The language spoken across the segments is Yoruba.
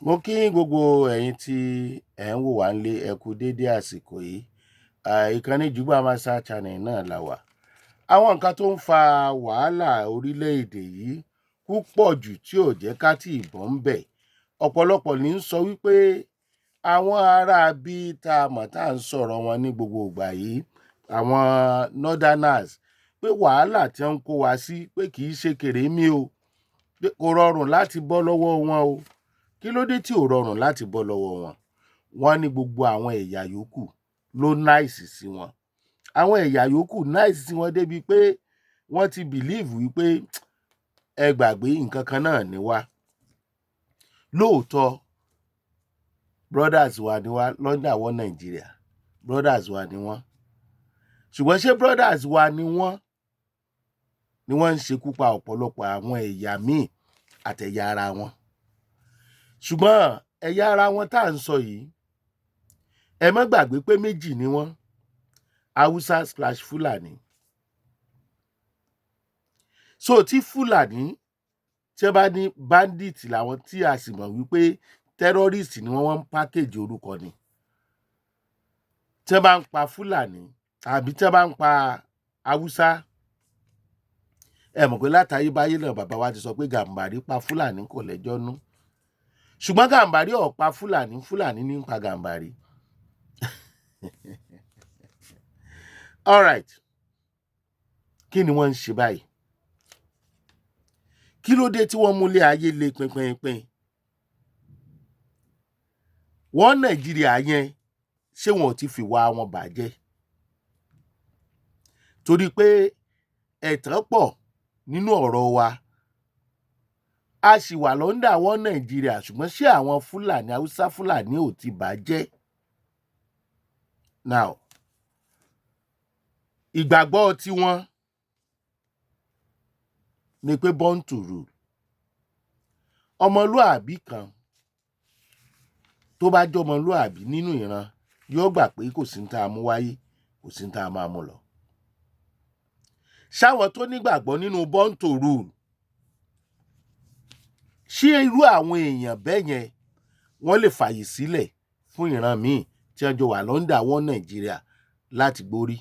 Mo kí gbogbo ẹ̀yin tí ẹ̀ ń wò wá nílé, ẹ kú déédé àsìkò yìí. Ìkànnì Jùgbà Master Channel náà la wà. Àwọn nǹkan tó ń fa wàhálà orílẹ̀-èdè yìí púpọ̀ jù tí ò jẹ́ ká tíì bọ́ ńbẹ̀. Ọ̀pọ̀lọpọ̀ ní ń sọ wípé àwọn ará bí tá a mọ̀ tá à ń sọ̀rọ̀ wọn ní gbogbo ìgbà yìí, àwọn northerners, pé wàhálà tí wọ́n ń kó wa sí pé kì í ṣe kèrémí o, pé kò rọrùn láti bọ́ lọ́wọ́ wọn o. Kí ló dé tí ò rọrùn láti bọ́ lọ́wọ́ wọn? Wọ́n ní gbogbo àwọn ẹ̀yà yòókù ló nice sí wọn. Àwọn ẹ̀yà yòókù nice sí wọn débi pé wọ́n ti believe wípé ẹ gbàgbé, nǹkan kan náà ni wá. Lóòótọ́, brothers wa ni wá lọ́ndà wọ Nàìjíríà, brothers wa ni wọ́n. Ṣùgbọ́n ṣé brothers wa ni wọ́n ni wọ́n ń ṣekú pa ọ̀pọ̀lọpọ̀ àwọn ẹ̀yà míì àtẹ̀yà ara wọn? Ṣùgbọ́n ẹ̀yà ara wọn tá à ń sọ yìí, ẹ má gbàgbé pé méjì ni wọ́n, Haúsá/Fúlàní. So tí Fúlàní tí wọ́n bá ní bandit làwọn, tí a sì mọ̀ wípé terrorist ni wọ́n, wọ́n ń package orúkọ ni. Tí wọ́n bá ń pa Fúlàní tàbí tí wọ́n bá ń pa Haúsá, ẹ mọ̀ pé látayébáyé náà bàbá wa ti sọ pé Gàǹbàrí pa Fúlàní kò lẹ́jọ́ nú. Ṣùgbọ́n Gàǹbàrí ò pa Fúlàní, Fúlàní ní ń pa Gàǹbàrí. All right. Kí ni wọ́n ń ṣe báyìí? Kí ló dé tí wọ́n múlé ayé le pinpinpin? Wọ́n Nàìjíríà yẹn, ṣé wọn ò ti fìwà wọn bàjẹ́? Torí pé ẹ̀tàn pọ̀ nínú ọ̀rọ̀ wa. A sì wà l'under wọ́n Nàìjíríà, ṣùgbọ́n ṣé àwọn Fúlàní, Haúsá Fúlàní ò ti bàjẹ́? Now, ìgbàgbọ́ tiwọn ni pé born to rule. Ọmọlúàbí kan tó bá jọmọlúàbí nínú ìran yóò gbà pé kò sí ní tá a mú wáyé, kò sí ní tá a máa mú lọ. Ṣáwọn tó nígbàgbọ́ nínú born to rule, ṣé irú àwọn èèyàn bẹ́ẹ̀ yẹn wọ́n lè fààyè sílẹ̀ fún ìran míì tí wọ́n jọ wà l'under wọ́n Nàìjíríà láti gbórí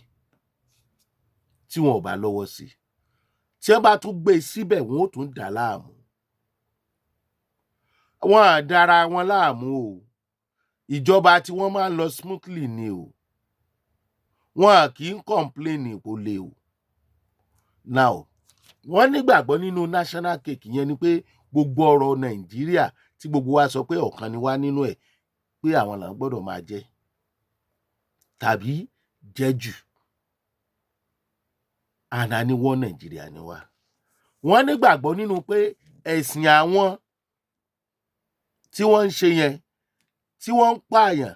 tí wọn ò bá lọ́wọ́ sí? Tí wọ́n bá tún gbé e síbẹ̀, wọ́n ó tún dà á láàmú. Wọn à dára wọn láàmú o. Ìjọba tí wọ́n máa ń lọ smoothly ni o. Wọn à kì í complain kò le o. Now, wọ́n nígbàgbọ́ nínú national cake yẹn, ni pé gbogbo ọrọ̀ Nàìjíríà tí gbogbo wa sọ pé ọ̀kan ni wá nínú ẹ̀, pé àwọn là ń gbọ́dọ̀ máa jẹ tàbí jẹ́ jù. Àná ni wọ́n Nàìjíríà ni wá. Wọ́n nígbàgbọ́ nínú pé ẹ̀sìn àwọn tí wọ́n ń ṣe yẹn, tí wọ́n ń pààyàn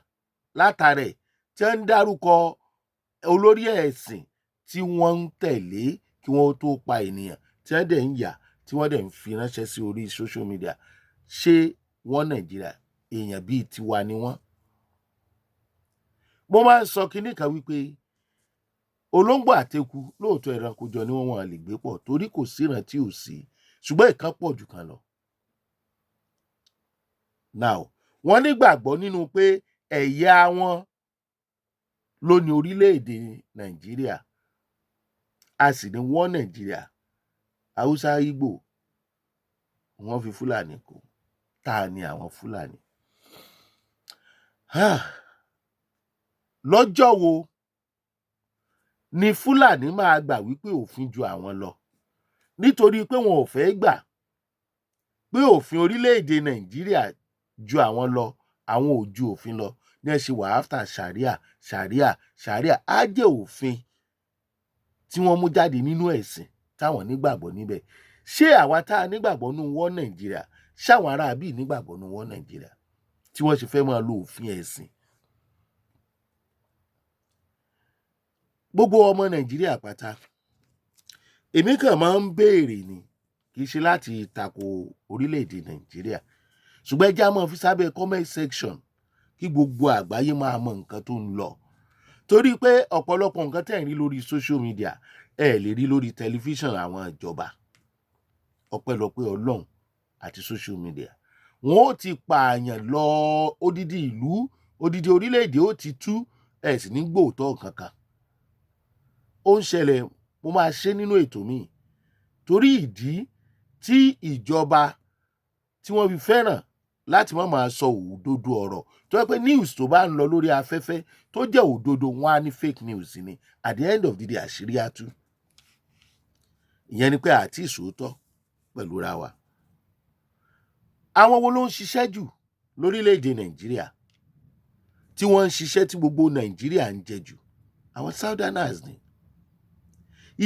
látara ẹ̀, tí wọ́n ń dárúkọ olórí ẹ̀sìn tí wọ́n ń tẹ̀lé kí wọ́n tó pa ènìyàn, tí wọ́n dẹ̀ ń yà, tí wọ́n dẹ̀ ń fi ránṣẹ́ sí orí social media, ṣé wọ́n Nàìjíríà èèyàn bíi tiwa ni wọ́n? Mo máa ń sọ kinní kan wípé olóńgbò àteku, lóòótọ́ ẹranko jọ ni wọ́n, wọn lè gbé pọ̀ torí kò síran tí ò sí, ṣùgbọ́n ìkan pọ̀ jù kan lọ. Now, wọ́n nígbàgbọ́ nínú pé ẹ̀yà wọn ló ní orílẹ̀-èdè Nàìjíríà, a sì ní wọ́n Nàìjíríà, Haúsá, Ìgbò, wọ́n fi Fúlàní kó. Ta ni àwọn Fúlàní? Lọ́jọ́ wo ni Fúlàní máa gbà wípé òfin ju àwọn lọ? Nítorí pé wọn ò fẹ́ gbà pé òfin orílẹ̀-èdè Nàìjíríà ju àwọn lọ, àwọn ò ju òfin lọ ní ẹ ṣe wà after sharia, sharia, sharia. Á jẹ́ òfin tí wọ́n mú jáde nínú ẹ̀sìn táwọn nígbàgbọ́ níbẹ̀. Ṣé àwa tá a nígbàgbọ́ nínú wọ́n Nàìjíríà, ṣáwọn ará bíi nígbàgbọ́ nínú wọ́n Nàìjíríà tí wọ́n ṣe fẹ́ máa lo òfin ẹ̀sìn? Gbogbo ọmọ Nàìjíríà pátá, èmi kàn máa ń béèrè ni, kì í ṣe láti tako orílẹ̀-èdè Nàìjíríà, ṣùgbọ́n ẹ jẹ́ á máa fi sábẹ́ comment section kí gbogbo àgbáyé máa mọ nǹkan tó ń lọ, torí pé ọ̀pọ̀lọpọ̀ nǹkan tẹ̀ ń rí lórí social media, ẹ lè rí lórí tẹlifíṣàn àwọn ìjọba. Ọpẹ́lọpẹ́ Ọlọ́run àti social media. Wọn ó ti pààyàn lọ, odidi ìlú, odidi orílẹ̀-èdè ó ti tú, ẹ̀ sì ní gbòòtọ́ kankan. Ó ń ṣẹlẹ̀. Mo máa ṣe nínú ètò mi, torí ìdí tí ìjọba tí wọ́n fi fẹ́ràn láti má máa sọ òdodo ọ̀rọ̀, tó jẹ́ pé news tó bá ń lọ lórí afẹ́fẹ́ tó jẹ́ òdodo, wọn á ní fake news ni. At the end of the day, àṣírí á tú. Ìyẹn ni pé àti ìṣòótọ́ pẹ̀lú ra wa. Àwọn wo ló ń ṣiṣẹ́ jù lórílẹ̀‐èdè Nàìjíríà, tí wọ́n ń ṣiṣẹ́ tí gbogbo Nàìjíríà ń jẹ jù? Àwọn southerners ni.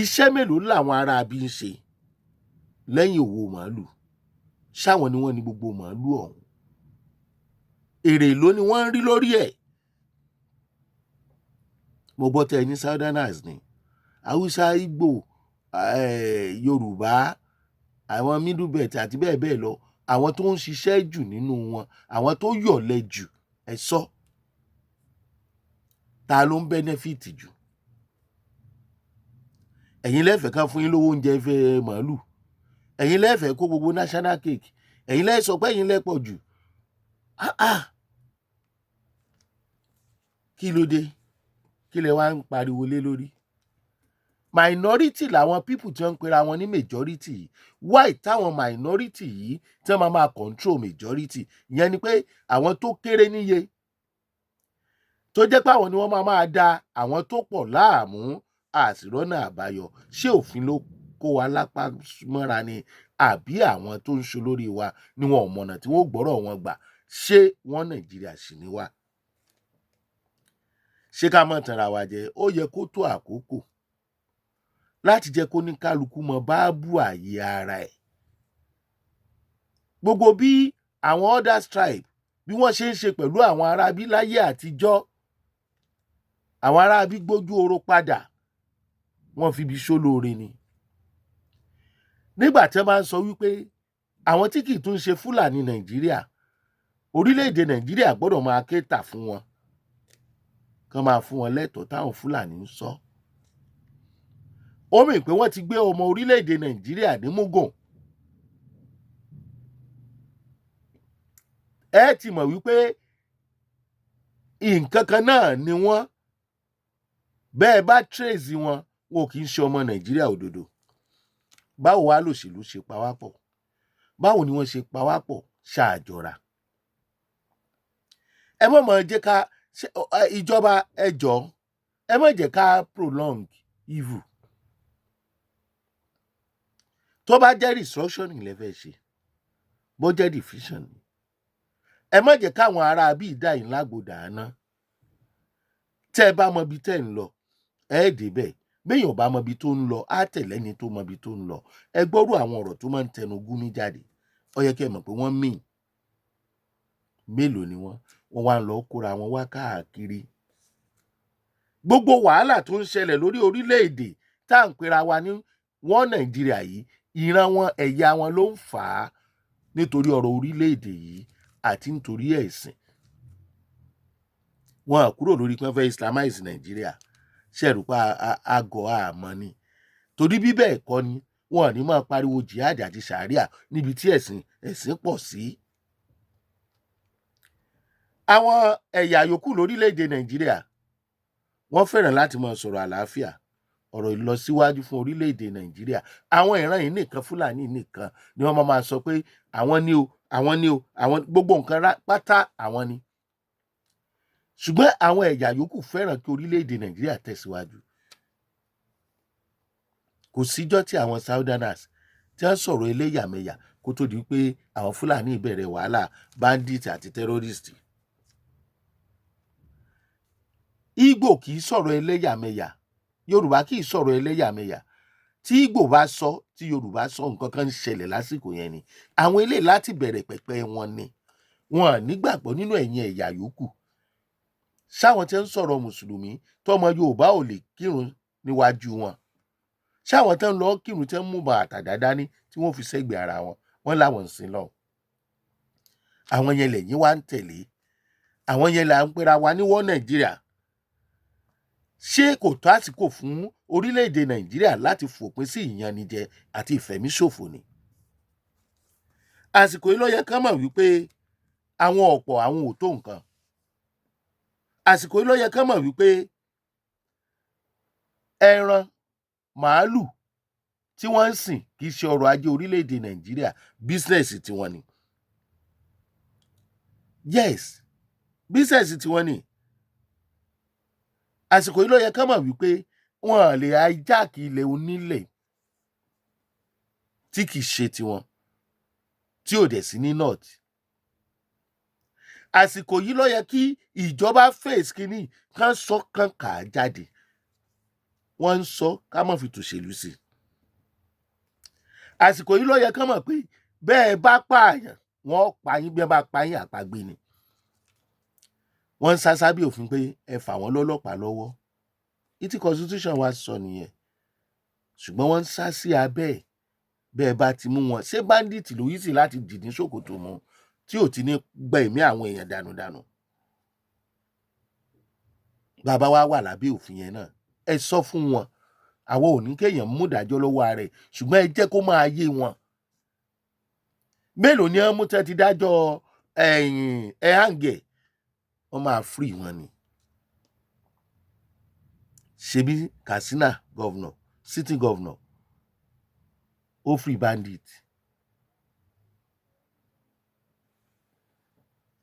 Iṣẹ́ mélòó làwọn ará bí ń ṣe lẹ́yìn òwò màálù? Ṣáwọn ni wọ́n ní gbogbo màálù ọ̀hún? Èrè èló ni wọ́n ń rí lórí ẹ̀? Mo gbọ́ tẹ́ ẹ ní southerners ni, Haúsá, Ìgbò, Yorùbá, àwọn Middle Belt àti bẹ́ẹ̀ bẹ́ẹ̀ lọ. Àwọn tó ń ṣiṣẹ́ jù nínú wọn, àwọn tó yọ̀lẹ jù, ẹ sọ, ta ló ń benefit jù? Ẹ̀yin lẹ́fẹ̀ẹ́ kan fún yín lówó oúnjẹ fẹ́ màálù, ẹ̀yin lẹ́fẹ̀ẹ́ kó gbogbo national cake, ẹ̀yin lẹ́ sọ pé ẹ̀yin lẹ́ pọ̀ jù. Ah ah, kí ló dé? Kí lẹ wá ń pariwo lé lórí? Minority làwọn people tí wọ́n ń pera wọn ní majority yìí. Why táwọn minority yìí tí wọ́n máa máa control majority? Ìyẹn ni pé àwọn tó kéré níye, tó jẹ́ pé àwọn ni wọ́n máa máa da àwọn tó pọ̀ láàmú, àsìrọ́nà àbáyọ. Ṣé òfin ló kó wa lápá mọ́ra ni, àbí àwọn tó ń ṣe olórí wa ni wọn ò mọ̀nà tí wọ́n gbọ́rọ̀ wọn gbà? Ṣé wọ́n Nàìjíríà sì ni wá? Ṣé ká mọ̀ tanra wa jẹ? Ó yẹ kó tó àkókò láti jẹ́ kó ní kálukú mọ báábù àyè ara ẹ̀. Gbogbo bí àwọn other tribe bí wọ́n ṣe ń ṣe pẹ̀lú àwọn aráabí láyé àtijọ́, àwọn aráabí gbójú oró padà, wọ́n fi ibi sólóore ni. Nígbà tí wọ́n bá ń sọ wípé àwọn tí kì í tún ṣe Fúlàní Nàìjíríà, orílẹ̀-èdè Nàìjíríà gbọ́dọ̀ máa ké tà fún wọn, kán máa fún wọn lẹ́tọ̀ọ́ táwọn Fúlàní ń sọ, ó mì pé wọ́n ti gbé ọmọ orílẹ̀-èdè Nàìjíríà ní mugun. Ẹ ti mọ̀ wípé nǹkan kan náà ni wọ́n. Bẹ́ẹ̀ bá trace wọn, wọn ò kì í ṣe ọmọ Nàìjíríà òdodo. Báwo wá lòṣèlú ṣe pa wá pọ̀? Báwo ni wọ́n ṣe pa wá pọ̀ ṣáàjọra? Ẹ mọ̀ mọ̀ jẹ́ ká ìjọba, ẹ jọ̀ọ́, ẹ má jẹ́ ká prolong evil. Tó bá jẹ́ restructuring lẹ fẹ́ ṣe, bó jẹ́ division ni, ẹ má jẹ́ káwọn ará bíi dá yín lágbòdà ná. Tẹ́ ẹ bá mọ ibi tẹ́ ẹ ń lọ, ẹ débẹ̀. Béèyàn bá mọ ibi tó ń lọ, á tẹ̀lé ẹni tó mọ ibi tó ń lọ. Ẹ gbọ́rú àwọn ọ̀rọ̀ tó máa ń tẹnu Gumi jáde, ó yẹ kẹ́ ẹ mọ̀ pé wọ́n mìn. Mélòó ni wọ́n? Wọ́n wá ń lọ kóra wọn wá káàkiri. Gbogbo wàhálà tó ń ṣẹlẹ̀ lórí orílẹ̀-èdè tá à ń pera wa ní wọ́n Nàìjíríà yìí, ìran wọn, ẹ̀yà wọn ló ń fà á, nítorí ọ̀rọ̀ orílẹ̀-èdè yìí àti nítorí ẹ̀sìn. Wọn à kúrò lórí pé wọ́n fẹ́ islamize Nàìjíríà. Ṣẹ̀rù pa àgọ́ àmọ́ ni, torí bí bẹ́ẹ̀ kọ́ ni, wọn ò ní máa pariwo jihad àti sharia níbi tí ẹ̀sìn ẹ̀sìn pọ̀ sí. Àwọn ẹ̀yà yòókù lórílẹ̀‐èdè Nàìjíríà, wọ́n fẹ́ràn láti máa sọ̀rọ̀ àlàáfíà, ọ̀rọ̀ ìlọsíwájú fún orílẹ̀‐èdè Nàìjíríà. Àwọn ìran yìí nìkan, Fúlàní nìkan ni wọ́n máa sọ pé àwọn ni o, àwọn ni o, àwọn gbogbo nǹkan pátá àwọn ni. Ṣùgbọ́n àwọn ẹ̀yà yòókù fẹ́ràn kí orílẹ̀‐èdè Nàìjíríà tẹ̀síwájú. Kò síjọ́ tí àwọn southerners tí wọ́n sọ̀rọ̀ ẹlẹ́yàmẹ̀yà kó tó di pé àwọn Fúlàní bẹ̀rẹ̀ wàhálà bandit àti terrorist. Ìgbò kì í sọ̀rọ̀ ẹlẹ́yàmẹ̀yà, Yorùbá kì í sọ̀rọ̀ ẹlẹ́yàmẹ̀yà. Tí Ìgbò bá sọ, tí Yorùbá sọ, nǹkan kan ń ṣẹlẹ̀ lásìkò yẹn ni. Àwọn eléyìí, láti bẹ̀rẹ̀ pẹ̀pẹ̀ wọn ni wọn à nígbàgbọ́ nínú ẹ̀yin ẹ̀yà yòókù. Ṣáwọn tí ń sọ̀rọ̀ mùsùlùmí tọmọ Yorùbá ò lè kírun níwájú wọn, ṣáwọn tó ń lọ kírun, tí ń mú bàtà àtàdá dání tí wọ́n fi sẹ́gbẹ̀ẹ́ ara wọn, wọ́n láwọn ń sin lọ́hùn, àwọn yẹn lẹ́yìn wá ń tẹ̀lé, àwọn yẹn là ń pera wa ní wọ́n Nàìjíríà. Ṣé kò tó àsìkò fún orílẹ̀-èdè Nàìjíríà láti fòpin sí ìyanijẹ àti ìfẹ̀míṣòfò ni? Àsìkò yìí ló yẹ kán mọ̀ wípé àwọn ọ̀pọ̀ àwọn ò tó nǹkan. Àsìkò yìí ló yẹ kán mọ̀ wípé ẹran màálù tí wọ́n ń sìn kì í ṣe ọrọ̀ ajé orílẹ̀-èdè Nàìjíríà, business tiwọn ni. Yes, business tiwọn ni. Àsìkò yìí ló yẹ kán mọ̀ wípé wọn ò lè hijack ilẹ̀ onílẹ̀ tí kì í ṣe tiwọn, tí ò dẹ̀ sí ní north. Àsìkò yìí ló yẹ kí ìjọba face kínní kán sọ, kán kà á jáde. Wọ́n ń sọ ká má fi tòṣèlú sí i. Àsìkò yìí ló yẹ kán mọ̀ pé bẹ́ẹ̀ bá pààyàn, wọ́n pa yín. Bí wọ́n bá pa yín, àpagbé ni. Wọ́n ń sá sábẹ́ òfin pé ẹ fà wọ́n lọ́lọ́pàá lọ́wọ́. Ìtí constitution wa sọ nìyẹn, ṣùgbọ́n wọ́n ń sá sí abẹ́ ẹ̀. Bẹ́ẹ̀ bá ti mú wọn, ṣé bandit ló yí sí láti dì ní ṣòkòtò mú tí ò ti ní gba ẹ̀mí àwọn èèyàn dànùdànù? Bàbá wa wà lábẹ́ òfin yẹn náà. Ẹ sọ fún wọn, àwọn ò ní kéèyàn mú ìdájọ́ lọ́wọ́ ara ẹ̀, ṣùgbọ́n ẹ jẹ́ kó máa yé wọn. Mélòó ni wọ́n mú tẹ́ ti dájọ́ ẹ̀yìn ẹ̀ hang ẹ̀? Wọ́n máa free wọn ni. Ṣebí Katsina governor, sitting governor, ó free bandit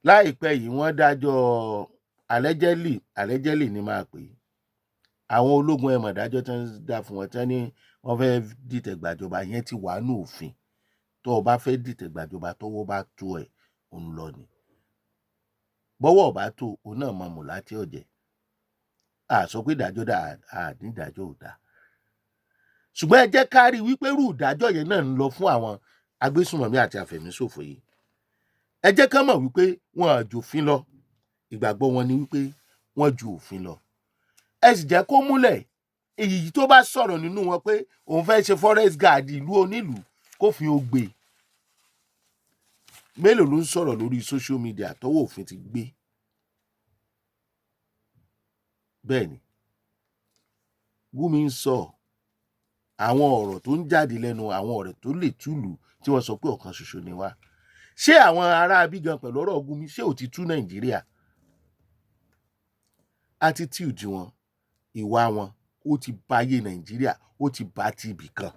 láìpẹ́ yìí. Wọ́n dájọ́ allegedly, allegedly ni máa pè é. Àwọn ológun, ẹ̀mọ̀ dájọ́ tí wọ́n dá fún wọn, tí wọ́n ní wọ́n fẹ́ dìtẹ̀ gbàjọba yẹn ti wà nù òfin. Tó o bá fẹ́ dìtẹ̀ gbàjọba, tọ́wọ́ bá tó ẹ̀, òun lọ ni. Bọ́wọ́ ọ̀bá tó òun náà mọ mùlá tí ọ̀jẹ̀ a sọ pé ìdájọ́ dà á ní ìdájọ́ ò dáa, ṣùgbọ́n ẹ jẹ́ ká rí i wípé irú ìdájọ́ yẹn náà ń lọ fún àwọn agbésùnmọ̀mí àti àfẹ̀míṣòfò yìí. Ẹ jẹ́ ká mọ̀ wípé wọn à jòfin lọ. Ìgbàgbọ́ wọn ni wípé wọ́n ju òfin lọ. Ẹ sì jẹ́ kó múlẹ̀, èyí tó bá sọ̀rọ̀ nínú wọn pé òun fẹ́ ṣe forest guard ìlú onílùú, kófin ó gbé. Mélòó ló ń sọ̀rọ̀ lórí social media tọ́wọ́ òfin ti gbé? Bẹ́ẹ̀ ni Gumi ń sọ àwọn ọ̀rọ̀ tó ń jáde lẹ́nu, àwọn ọ̀rọ̀ tó lè túlù tí wọ́n sọ pé ọ̀kan ṣoṣo ni wá. Ṣé àwọn ará abígan pẹ̀lú ọ̀rọ̀ Gumi, ṣé ò ti tú Nàìjíríà? Attitude wọn, ìwà wọn, ó ti báyé Nàìjíríà, ó ti bá ti ibì kan,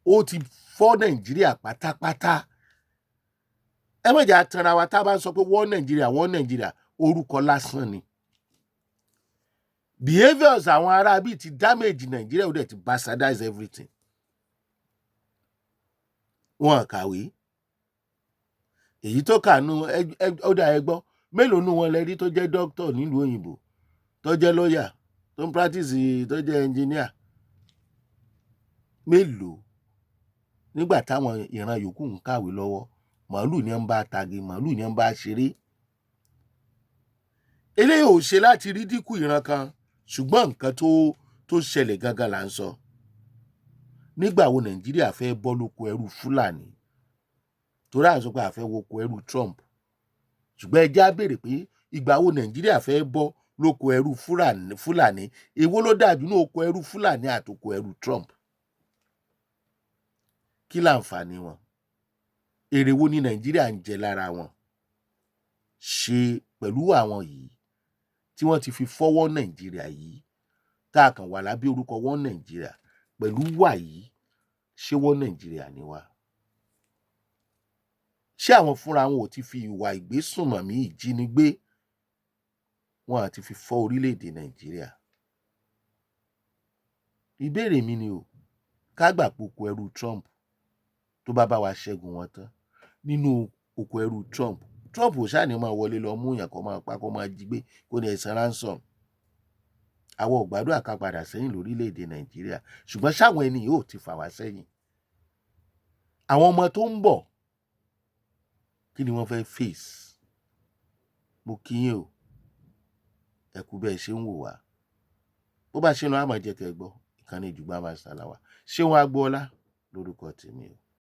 ó ti fọ́ Nàìjíríà pátápátá. Ẹ má jẹ́ atanra wa. Tá a bá ń sọ pé wọ́n Nàìjíríà, wọ́n Nàìjíríà, orúkọ lásán ni. Behaviours àwọn ará bíi ti damage Nàìjíríà, ó dẹ̀ ti bastardize everything. Wọn kàwé, èyí tó kànú ó dà. Ẹ gbọ́, mélòó nù wọn lẹ rí tó jẹ́ doctor nílùú òyìnbó, tó jẹ́ lọ́ọ̀yà tó ń practice, tó jẹ́ engineer? Mélòó? Nígbà táwọn ìran yòókù ń kàwé lọ́wọ́, màálù ni ń bá tagi, màálù ni ń bá ṣeré. Eléyìí ò ṣe láti rí dínkù ìran kan, ṣùgbọ́n nǹkan tó ṣẹlẹ̀ gangan là ń sọ. Nígbà wo Nàìjíríà fẹ́ bọ́ lóko ẹrú Fúlàní? Torí à ń sọ pé a fẹ́ woko ẹrú Trump, ṣùgbọ́n ẹ jẹ́ á béèrè pé ìgbà wo Nàìjíríà fẹ́ bọ́ lóko ẹrú Fúlàní? Èwo ló dáa jù ní oko ẹrú Fúlàní àti oko ẹrú Trump? Kí láǹfààní wọn? Èrè wo ni Nàìjíríà ń jẹ lára wọn? Ṣe pẹ̀lú àwọn yìí tí wọ́n ti fi fọ́wọ́ Nàìjíríà yìí, tá a kàn wà lábẹ́ orúkọ wọ́n Nàìjíríà pẹ̀lú wà yìí, ṣé wọ́n Nàìjíríà ni wá? Ṣé àwọn fúnra wọn ò ti fi ìwà ìgbésùnmọ̀mí, ìjínigbé wọn àti fi fọ́ orílẹ̀-èdè Nàìjíríà? Ìbéèrè mi ni o. Ká gbà pé oko ẹrú Trump tó bá bá wa ṣẹ́gun wọn tán nínú oko ẹrú Trump, Trump ò ṣáà ní máa wọlé lọ mú yàn, kó máa pa, kó máa jí gbé, kó ní ẹ san ransom. Àwọn ò gbàdúrà ká padà sẹ́yìn lórílẹ̀‐èdè Nàìjíríà, ṣùgbọ́n sáwọn ẹni yóò ti fà wá sẹ́yìn. Àwọn ọmọ tó ń bọ̀, kí ni wọ́n fẹ́ face? Mo kí yín o, ẹ kú bẹ́ẹ̀ ṣe ń wò wá. Bó bá ṣe ń lọ, àmọ́ jẹ́ kẹ́ ẹ gbọ́. Ìkànnì Ìjùgbà Master la wà. Ṣé wọn Agboola lórúkọ tèmi o.